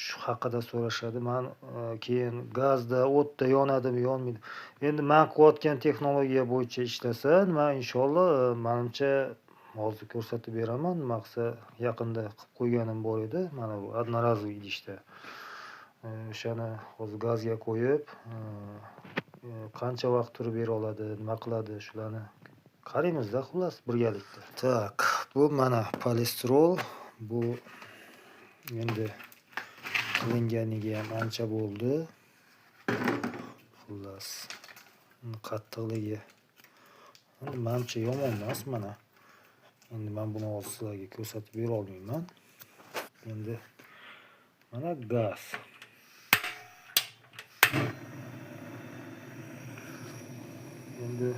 Shu haqida so'rashadi. Man keyin gazda, o'tda yonadimi, yonmaydi. Endi man qilayotgan texnologiya bo'yicha ishlasa, nima inshaalloh, manimcha hozir ko'rsatib beraman. Nima qilsa yaqinda qilib qo'yganim bor edi. Mana bu одноразовый idishda. O'shani hozir gazga qo'yib, qancha vaqt turib bera oladi, nima qiladi, shularni qaraymizda xullas birgalikda. Так, bu mana polistirol, bu endi qilinganiga ham ancha bo'ldi. Xullas, qattiqligi endi manimcha yomon emas mana. Endi men buni hozir sizlarga ko'rsatib bera olmayman. Endi mana gaz. Endi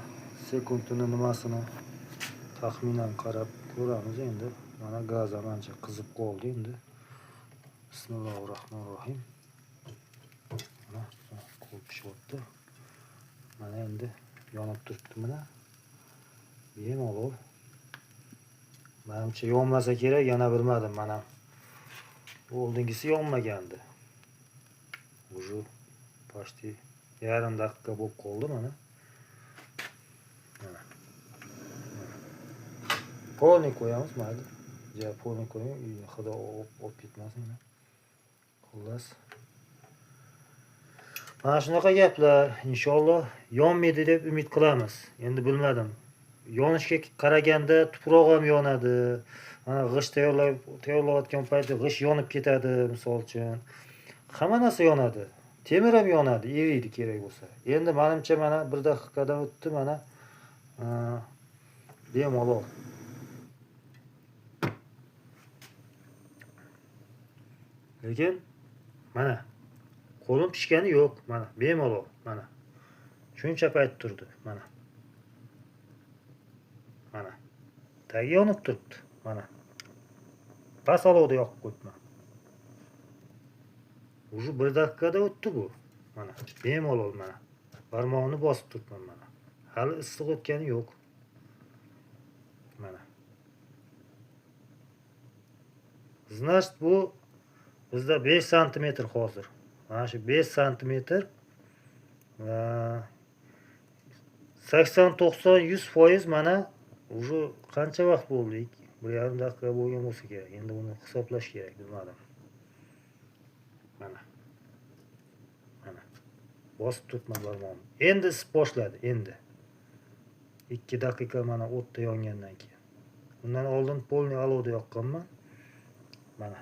sekundini nimasini taxminan qarab ko'ramiz endi. Mana gaz ham ancha qizib qoldi endi. Bismillahirrohmanirrohim. Mana qo'l pishyapti. Mana endi yonib turibdi mana. Bemalol. Manimcha yonmasa kerak, yana bilmadim mana. Bu oldingisi yonmagandi. Уже почти yarim daqiqa bo'lib qoldi mana. Mana. Polni qo'yamiz mayli. Ja polni qo'ying, hidi olib ketmasin. Xullas. Mana shunaqa gaplar. Inshaalloh yonmaydi deb umid qilamiz. Endi bilmadim. Yonishga qaraganda tuproq ham yonadi. Mana g'isht tayyorlayotgan paytda g'isht yonib ketadi, misol uchun. Hamma narsa yonadi. Temir ham yonadi, eriydi kerak bo'lsa. Endi menimcha mana 1 daqiqadan o'tdi mana. Bemalol. Lekin mana qo'lim pishgani yo'q, mana bemalol mana. Shuncha payt turdi mana. Mana. Tagi yonib turibdi mana. Past olovda yoqib qo'yibman. Уже 1 daqiqada o'tdi bu. Mana bemalol mana. Barmog'imni bosib turibman mana. Hali issiq o'tgani yo'q. Mana. Значит, bu bizda 5 santimetr hozir. Mana shu 5 santimetr 80, 90, 100% mana уже qancha vaqt bo'ldi? 1,5 daqiqa bo'lgan bo'lsa kerak. Endi buni hisoblash kerak, bilmadim. Mana. Mana. Bosib turibman barmog'imni. Endi isib boshladi, endi. 2 daqiqa mana o'tda yongandan keyin. Undan oldin polni olovda yoqqanman. Mana.